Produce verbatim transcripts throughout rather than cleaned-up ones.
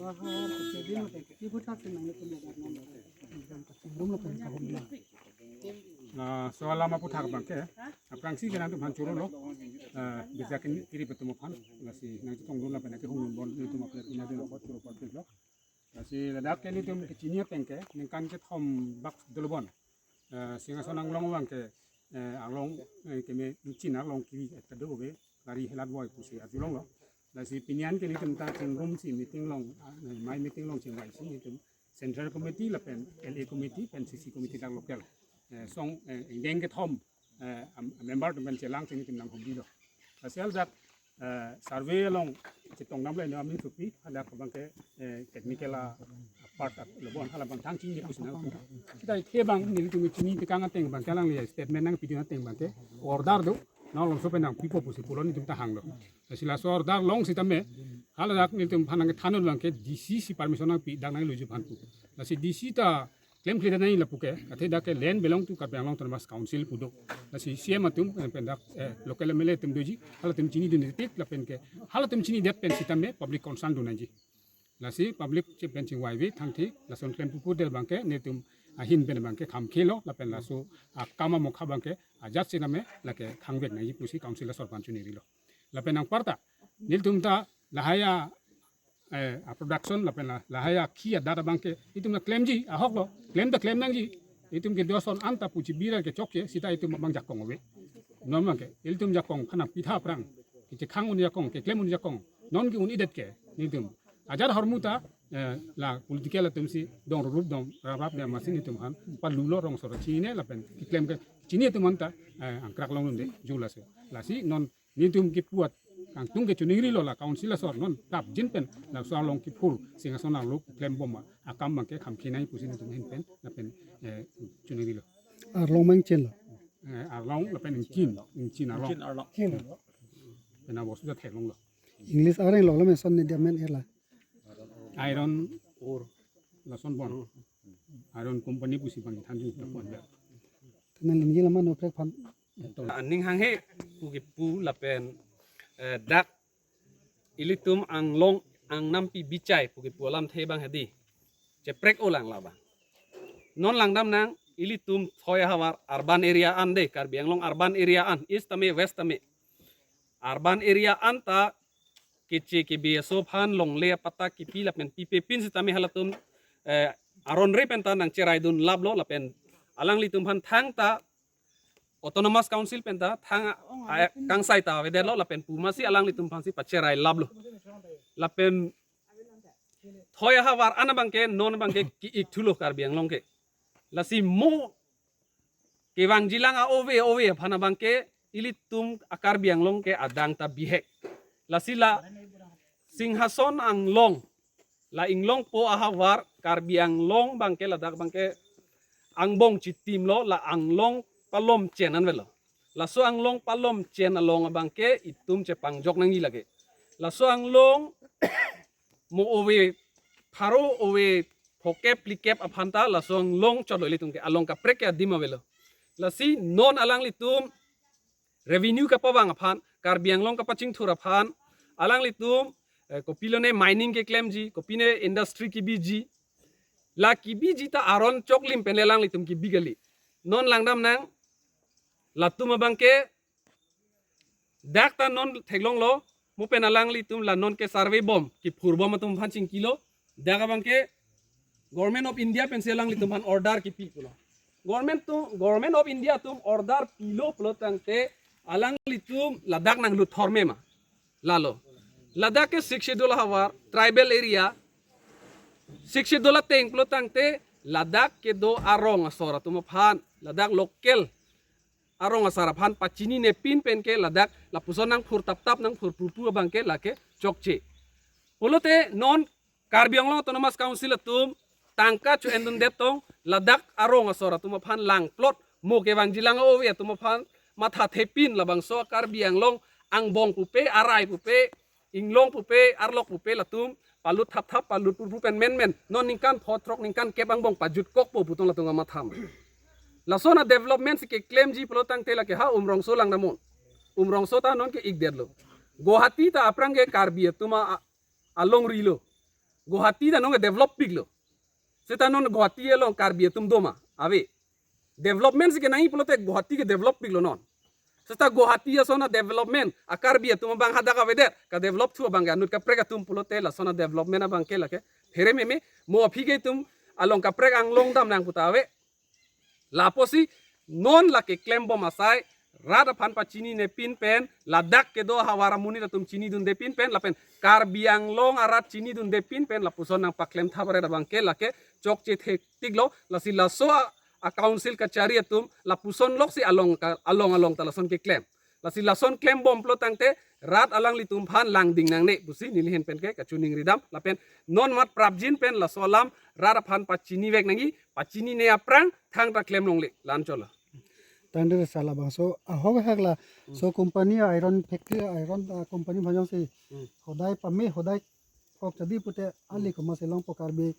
Ah, so alam aputhak abangke, aphrangsi ke nangtum aphan chorolo, eh, birja kiri atum aphan, lasi nangchetongdun lapen nangkehumdun bon nelitum aphan pina dun apot choro apot lo. Lasi ladak ke nelitum kechini ateng ke, ningkan kethom bak dolobon. Eh, Singhason anglong abangke, eh, anglong, eh, keme Ingchin anglong kiri et kadokave, gari helat voi pusi arjulonglo. Lasi pini an ke nelitum ta chingrumsi meeting along, ah, eh, mai meeting along chingvaisi nelitum Central Committee lapen L A Committee pen C C Committee dak local, eh, song, eh, ingdeng kethom, eh, am-, member atum pen chelangsi nelitum nanghumrilo. Lasi haladak, eh, survey along chetongdamlo eno amin thupi, hadak abangke, eh, technical a, a part at lobon halabang thang chingni pusi nang. Kita ithe abang nelitum chini tekang ateng abangke alangli statement nangpidun ateng abangke order do, nang alongso pen nangpipo pusi pulo nelitum ta hanglo. Lasi laso order along sitame, haladak nelitum aphan nangkethannon abangke D C si permission nangpi dak nangluji aphan pu. Lasi D C ta klemkledet nangji lapu ke, athe dak ke land belong to Karbi Anglong Autonomous Council pu do. Lasi C M atum, eh, pen dak, eh, local M L A atum doji, halatum chinidun tik lapen ke, halatum chinidet pen sitame public concern do nangji. Lasi public che pen chingvaive thangthi, lason klem pupu del abangke, nelitum ahin pen abangke khamkhelo, lapen laso akam amokha abangke, ajat sitame, lake khangvek nangji pusi council asor aphan chiningrilo. Lapen anparta, nelitum ta lahai a, eh, a production lapen la, lahai akhi adat abangke, itum ta klemji, ahoklo, klem ta klem nangji, itum ke doson anta puchi bira ke chokche, sita itum abang jakong ave. Non abangke, ilitum jakong aphan nangpitha aphrang, kechekhang un jakong, keklem un jakong, non ke un-edet ke, nelitum. Ajat ahormu ta, eh, la political atum si, dong rurup dong, raprap dam masi nelitum aphan, palulo rong sora chinine, lapen, keklem ke, chini atum anta, eh, angkrak longdunde, ju laso. Lasi non nelitum kipu at kangtung ke chiningrilo la council asor non prapjin pen laso along kiphur Singhason arlo klembom akam abangke khamkhe nangji pusi nelitum ahin pen lapen, eh, chiningrilo. Arlong mang chenlo. Eh, arlong lapen Ingchin, Ingchin arlong. Ingchin arlong. Chin. Pen abos sudah theklonglo. English areng lo lamen son ne diamen erla. Iron ore lason bon. Iron company pusi bang thanju lapon ya. Tenang linggi lama no prek phan. Aning hanghe pu kipu lapen, eh, dak ilitum anglong angnampi bichai pu kipu alamthe abang hedi. Cheprek-o lang labang. Non langdamnang ilitum thoi ahavar urban area an de, Karbi Anglong urban area an, east tame, west tame. Urban area anta keche kebe aso aphan longle apatta kipi lapen pipe pin sitame halatum, eh, aron re pen ta nangcheraidun laplo lapen alanglitum aphan thangta Autonomous Council pen ta thang a, a, kangsai ta avedetlo lapen pu masi alanglitum aphansi pacherai laplo. Lapen thoi ahavar an abangke non abangke ki-ik thulo Karbi Anglong ke. Lasi mo kevangjilang a-ove ove aphan abangke ilitum a-Karbi Anglong ke adang ta bihek. Lasi la Singhason anglong, la inglongpo ahavar Karbi Anglong abangke ladak abangke angbong chitimlo, la anglong palom chen an avelo. Laso anglong palom chen along abangke itum chepangjok nangji lake. Laso anglong mo ove pharo ove phokep phlikep aphan ta laso anglong chotlo ilitum ke, along kaprek ke adim avelo. Lasi non alanglitum revenue kapavang aphan, Karbi Anglong kapachingthur aphan, alanglitum, eh, kopilone mining keklemji, kopine industry kibiji, la kibiji ta aron choklim pen le alanglitum kibi kali. Non langdamnang, latum abangke dak ta non theklonglo, mo pen alanglitum la non ke survey bom, kiphurbom atum aphan chingkilo, dak abangke Government of India pensi alanglitum aphan order kipi pulo. Government atum, Government of India atum order pilo pulo tangte alanglitum ladak nanglut thorme ma. Lalo. Ladak ke Sixth Schedule ahavar, tribal area, Sixth Schedule ateng pulo tangte ladak kedo arong asor atum aphan, ladak local arong asor aphan pachinine pin pen ke ladak lapuson nangphur taptap nangphur pupu abangke lake chokche. Pulote non Karbi Anglong Autonomous Council atum tangka cho-endundet tong ladak arong asor atum aphan lang plot mo kevangjilang a-ove atum aphan mathathe pin labangso Karbi Anglong angbong pupe, arai pupe, inglong pupe, arlok pupe latum palut thapthap, palut pupu pen menmen. Non ningkan pho throk ningkan kep angbong pajutkokpo pu tong latum kamatham. Lason a-development si keklemji pulo tangte lake ha Umrongso langdamnon. Umrongso ta non ke-ikdetlo. Guwahati ta aphrang ke Karbi atum a, a, alongri lo. Guwahati ta non ke develop piklo. Seta non Guwahati along Karbi atum doma ave. Development si kenangji pulote Guwahati ke develop piklo non. Seta Guwahati ason a-development a-Karbi atum abang hadak avedet, ka-develop thu abang ke anut kaprek atum pulote lason a-development abang ke lake pherememe. Mo aphi ke itum along kaprek anglong dam nang pu ta ave. Lapusi non lake klembom asai, rat aphan pachinine pin pen, ladak kedo havar amonit atum chinidunde pin pen, lapen Karbi Anglong arat chinidunde pin pen, lapuson nangpaklem thapret abang ke lake chokche thektiklo. Lasi laso a, a-council kachari atum lapuson loksi along ka, along along ta lason keklem. Lasi lason klembom pulo tangte rat alanglitum aphan langding nangne pusi neli ahin pen ke kachiningri dam. Lapen non mat prapjin pen laso alam rat aphan pachinivek nangji, pachinine aphrang thangta klem longle, la-an chotlo. Tangte sala bangso ahok hak la, hmm, so company iron factory, iron, ah, company bhanyong si, hmm, hodai pame, hodai kok chadi pute ali, hmm, komat si longpo, Karbi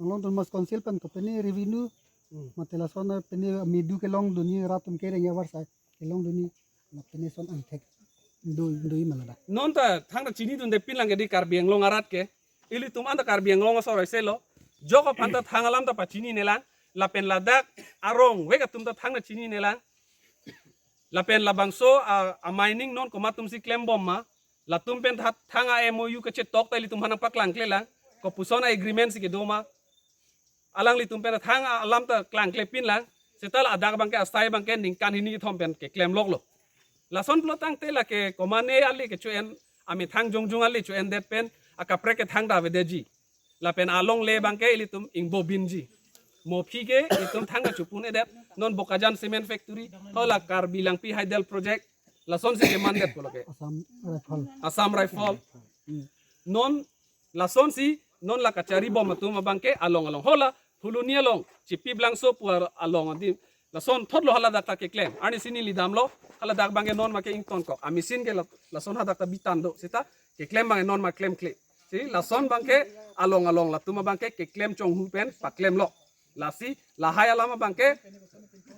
Anglong Autonomous Council pen kopine revenue, hmm, mate lason pine medu kelongdunji, rat atum kereng avar sai kelongdunji, la pine son angthek do, do-i ma ladak. Non ta thangta chinidunde pin lang ke di Karbi Anglong arat ke. Ilitum anta Karbi Anglong asor aiselo. Jok aphan ta thang alam ta pachinine lang. Lapen ladak arong vek atum ta thangta chinine lang. Lapen labangso a, a-mining non komat atum si klembom ma, latum pen tha, thang a-M O U kachetok ta ilitum aphan nangpaklangkle lang. Kopuson a-agreement si kedo ma. Alanglitum pen thang alam ta klangkle pin lang. Seta ladak abang ke asai abang ke ningkan hini kethom pen keklem loklo. Lason pulo tangte lake komane ali kecho-en, amethang jongjong ali cho-endet pen akaprek ke thangta avedetji. Lapen alongle abang ke ilitum ingbo binji. Mo aphi ke itum thangta chopun-edet. Non Bokajan Cement Factory, hala Karbi Langpi Hydel Project, lason si kemandet pulo ke. Assam Rifle. Assam Rifle. Hmm. Non lason si, non la kacharibom atum abang ke along along, hala Phuloni along, Chipi Blangso pu along adim, lason thotlo haladak ta keklem. Arnisi neli damlo, haladak abang ke non make ingtonkok. A-machine ke la, lason hadak ta bitan do. Seta keklem abang ke non ma klemkle. Si lason abang ke along along latum abang ke keklem chonghu pen paklemlo. Lasi lahai alam abang ke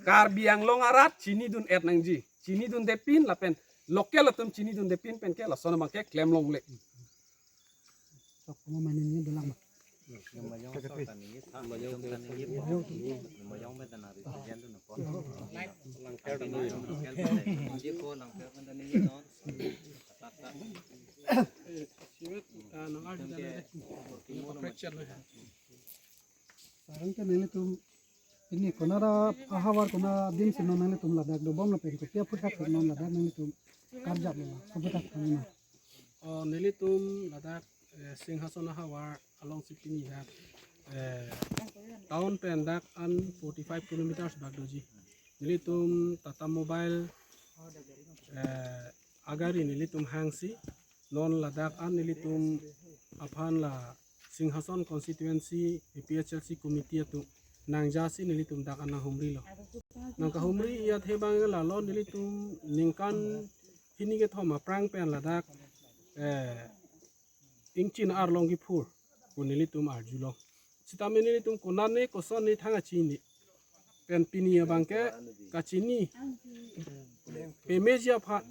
Karbi Anglong arat chinidun-et nangji. Chinidunde pin lapen local atum chinidunde pin pen ke lason abang ke klem longle. Sok mo manin ni dolang. Sarang ke nelitum ini konara ahavar kona adim si non nelitum ladak dobom lapen kopi aphuthak non ladak nelitum karjap lo, aphuthak kami na. Oh, nelitum ladak, eh, Singhason ahavar along si pini dak, eh, town pen dak an forty-five kilometers bak doji. Nelitum Tata Mobile, eh, agari nelitum hangsi non ladak an nelitum aphan la Singhason constituency A P H L C committee atum nangjasi nelitum dak an nanghumrilo. Nangkahumri athe abang lalo nelitum ningkan hini kethom aphrang pen ladak, eh, ingchin arlong kiphur pu nelitum arjulo. Sitame nelitum konane kosonne thang kachini. Pen pini abang ke kachini pemeji aphan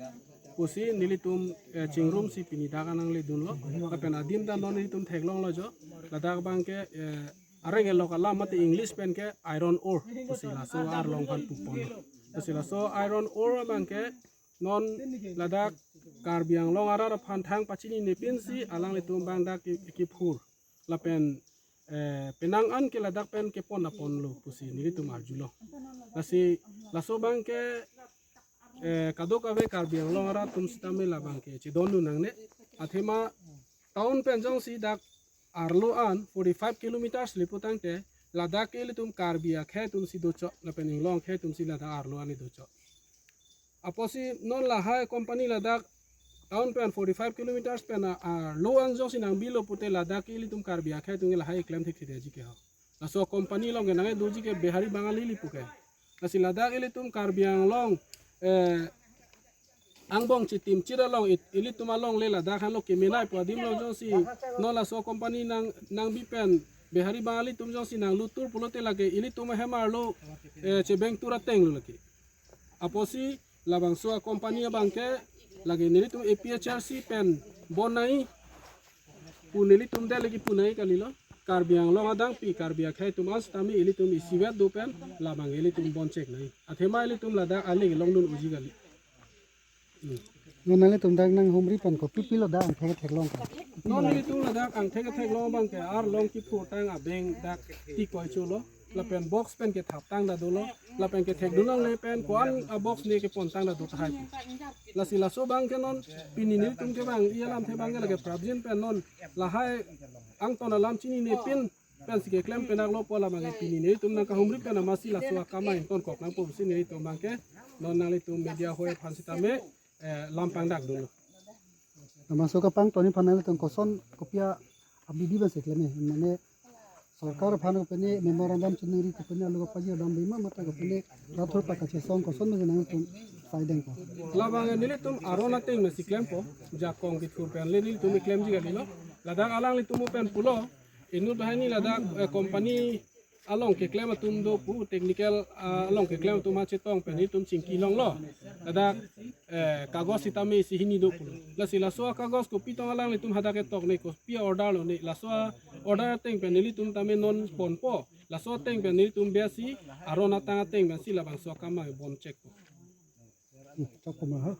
pusi nelitum, eh, chingrum si pini dak an nangledunlo. Lapen adim ta non nelitum theklonglo jo. Ladak abang ke, eh, areng elok alam mate English pen ke iron ore pusi laso arlong aphan puponlo. Pusi laso iron ore abang ke non ladak Karbi Anglong arat aphan thang pachinine pinsi alanglitum abang dak ki, kiphur. Lapen, eh, penang an ke ladak pen kepon aponlo pusi nelitum arjulo. Lasi laso abang ke, eh, kadokave Karbi Anglong arat atum sitame labang ke chedondun nangne. Athema town pen jongsi dak arlo an forty-five kilometers le pu tangte ladak ke ilitum Karbi akhei atum si dochot lapen Inglong akhei atum si ladak arlo an le dochot. Apotsi non lahai company ladak town pen forty-five kilometers pen a, arlo an jongsi nangbilo pute ladak ke ilitum Karbi akhei atum ke lahai klem thekthedetji ke ho. Laso company along ke nangdoji ke Bihari Bangali le pu ke. Lasi ladak ilitum Karbi Anglong, eh, angbong chitim chit along it, ilitum alongle ladak hanlo kemenei pu adim along jongsi non laso company nang, nangbi pen Bihari Bangali atum jongsi nanglutur pulote lake ilitum ahem arlo, eh, chebeng tur atenglo lake. Apotsi labangso a-company abang ke lake nelitum A P H L C pen bon nai. Pu nelitum det lagi pu nangji kalilo. Karbi Anglong adang pi Karbi akhei atum an sitame ilitum isivet do pen labang ilitum bon chek nangji. Athema ilitum ladak aling longdun uji kali. Hmm. Non nanglitum dak nanghumri pen kopi pilo dak angthek theklong ka? Non nelitum ladak angthek theklong abang ke arlong kiphurtang abeng dak tikoi cholo. Lapen box pen kethaptang ta dolo. Lapen kethekdun longle pen ko-an a box ne kepontang ta do tahai. Lasi laso abang ke non pini nelitum ke bang iya lamthe abang ke lake prapjin pen non lahai angton alam chinine pin pensi keklem pen aklo pu labang ke pini nelitum nangkahumri pen amatsi laso akam ingtonkok nangpo pusi nelitum abang ke non nanglitum media hoi aphan sitame, eh, lam pangdakdunlo. Laso kapangtoni aphan nanglitum koson kopi abidi pensi klem, mane sorkar aphan kopine memorandum chiningri kopine alo kapaji dam bima mate kopine rathur pakachesong koson pensi nanglitum saideng ko? Labang nelitum aron ateng pensi klempo, jakong kithur pen le nelitum klemji kalilo. Ladak alanglitum pen pulo, inut banghini ladak, eh, company along keklem atum do pu, technical, ah, along keklem atum ha chetong pen nelitum chingki longlo. Ladak, eh, kagos sitame isi hini do pulo. Lasi laso akagos kopi tong alanglitum hadak ketok ne, kopi order lo ne, laso order ateng pen nelitum tame non ponpo. Laso ateng pen nelitum besi aron atang ateng pensi labangso akam abang bon chekpo. Hmm, chokpo ma ha?